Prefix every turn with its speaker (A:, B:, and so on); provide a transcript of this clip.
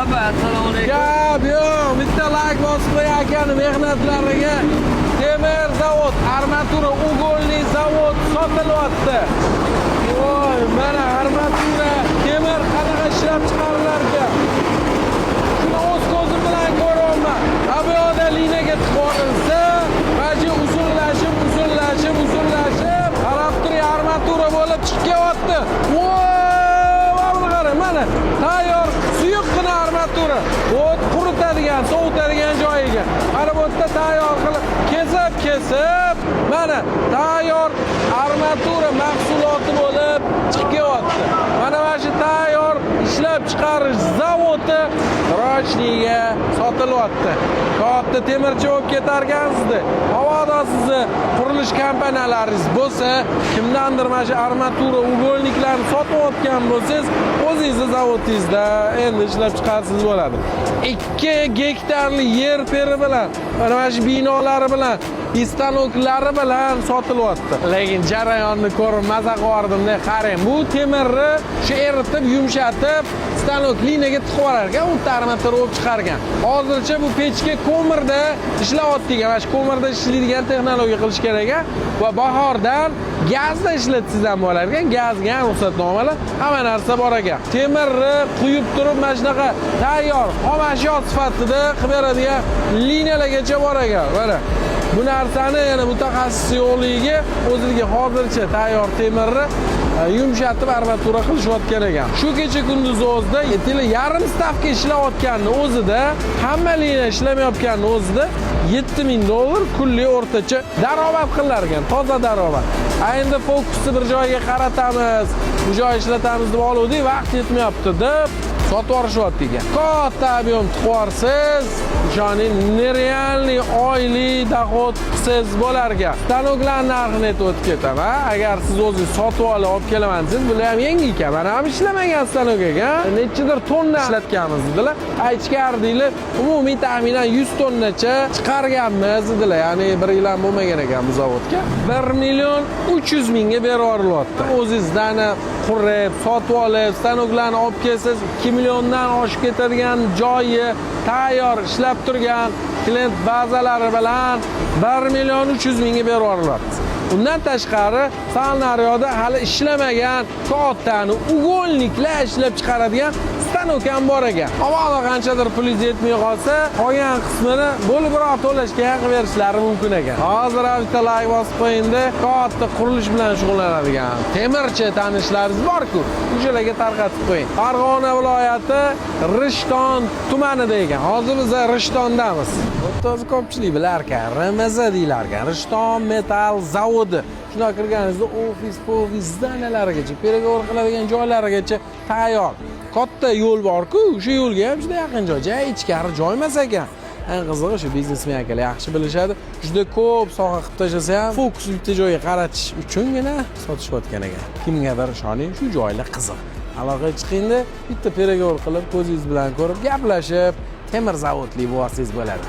A: Abba, assalomu alaykum.
B: Gap yo'q, bitta layk bosib qo'y akani mehnatlariga. Temir zavod, armatura, угольный zavod sotilyapti. Voy, mana armatura, temir qanaqa ishlab chiqarilar ekan. Shuni o'z ko'zim bilan ko'ryapman. Ha, bu yoqda liniyaga tiqib olinsa, mana shu uzunlashib, uzunlashib, uzunlashib, qarab turing, armatura bo'lib chiqib kelyapti. Voy, mana buni qarang, mana tayyor suyuqqina armatura. O't quritadigan, sovutadigan joyiga. Mana bu yerda tayyor qilib, kesib, kesib, mana tayyor armatura mahsuloti bo'lib chiqib kelyapti. Mana shu tayyor ishlab chiqarish zavodi ручной ga sotilyapti. Katta temirchi bo'lib ketarkansizda. Mabodo sizni qurilish kompaniyalaringiz bo'lsa, kimdandir mana shu armatura, угольник larni sotayotgan bo'lsangiz, o'zingizni zavodingizda endi ishlab chiqarsangiz bo'ladi. 2 gektarli yer peri bilan, mana shu binolari bilan, stanoklari bilan sotilyapti. Lekin jarayonni ko'rib maza qilib. Qarang, bu temirni shu eritib, yumshatib, stanok liniyaga tiqib yuborar ekan, u armatura bo'lib chiqar ekan. Hozircha bu pechka ko'mirda ishlayapti ekan. Mana shu ko'mirda ishlaydigan texnologiya qilish kerak ekan va bahordan gazda ishlatsangiz ham bo'lar ekan. Gazga ham ruxsatnomalar, hamma narsa bor ekan. Temirni quyib turib, mana shunaqa tayyor xom ashyo sifatida qilib beradigan liniyalargacha bor ekan. Mana bu narsani yana mutaxassis yo'qligiga o'ziga hozircha tayyor temirni yumshatib armatura qilishayotgan ekan. Shu kecha kunduz o'zida aytaylik, yarim stavka ishlayotganni o'zida, hamma liniya ishlamayotganni o'zida 7000 dollar kunlik o'rtacha daromad qilar ekan, toza daromad. A endi fokusni bir joyga qaratamiz, bu joy ishlatamiz deb oluvdik, vaqt yetmayapti deb sotib yuborishyapti ekan. Katta объем tiqib yuborsangiz, ishoning, нереальный oylik доход qilsangiz bo'lar ekan. Stanoklar narxini aytib o'tib ketaman. Agar siz o'zingiz sotib olib olib kelaman desangiz, bular ham yangi ekan. Mana ham ishlamagan stanok ekan. Nechidir tonna ishlatganmiz dedilar. A ichkaridaglar umumiy taxminan 100 tonnacha chiqarganmiz dedilar. Ya'ni bir yil ham bo'lmagan ekan bu zavodga. 1 million 300 mingga berib yuborilyapti. O'zingizdan qurib, sotib olib, stanoklarni olib kelsangiz, 2 milliondan oshib ketadigan joyi tayyor ishlab turgan klient bazalari bilan 1 million 300 mingga berib yuborilyapti. Undan tashqari sal naryoqda hali ishlamagan kattani угольник lar ishlab chiqaradigan stanok ham bor ekan. Mabodo qanchadir pulingiz yetmay qolsa, qolgan qismini bo'libroq to'lashga ham qilib berishlari mumkin ekan. Hozir ham bitta layk bosib qo'yingda, katta qurilish bilan shug'ullanadigan temirchi tanishlaringiz bor-ku, o'shalarga tarqatib qo'ying. Farg'ona viloyati Rishton tumanida ekan. Hozir biz Rishtondamiz. Bu yerda o'zi ko'pchilik bilar ekan, RMZ deyilar ekan. Rishton metall zavodi. Shundoq kirganingizda ofis, ofis здания larigacha, переговор qiladigan joylarigacha tayyor. Katta yo'l bor-ku, o'sha yo'lga ham juda yaqin joy. Ja ichkari joy emas ekan. Eng qizig'i, shu biznesmen akalar yaxshi bilishadi. Juda ko'p soha qilib tashlasa ham, fokus bitta joyga qaratish uchungina sotishayotgan ekan. Kimgadir, ishoning, shu joylar qiziq. Aloqaga chiqingda, bitta переговор qilib, ko'zingiz bilan ko'rib, gaplashib, temir zavodli bo'lsangiz bo'ladi.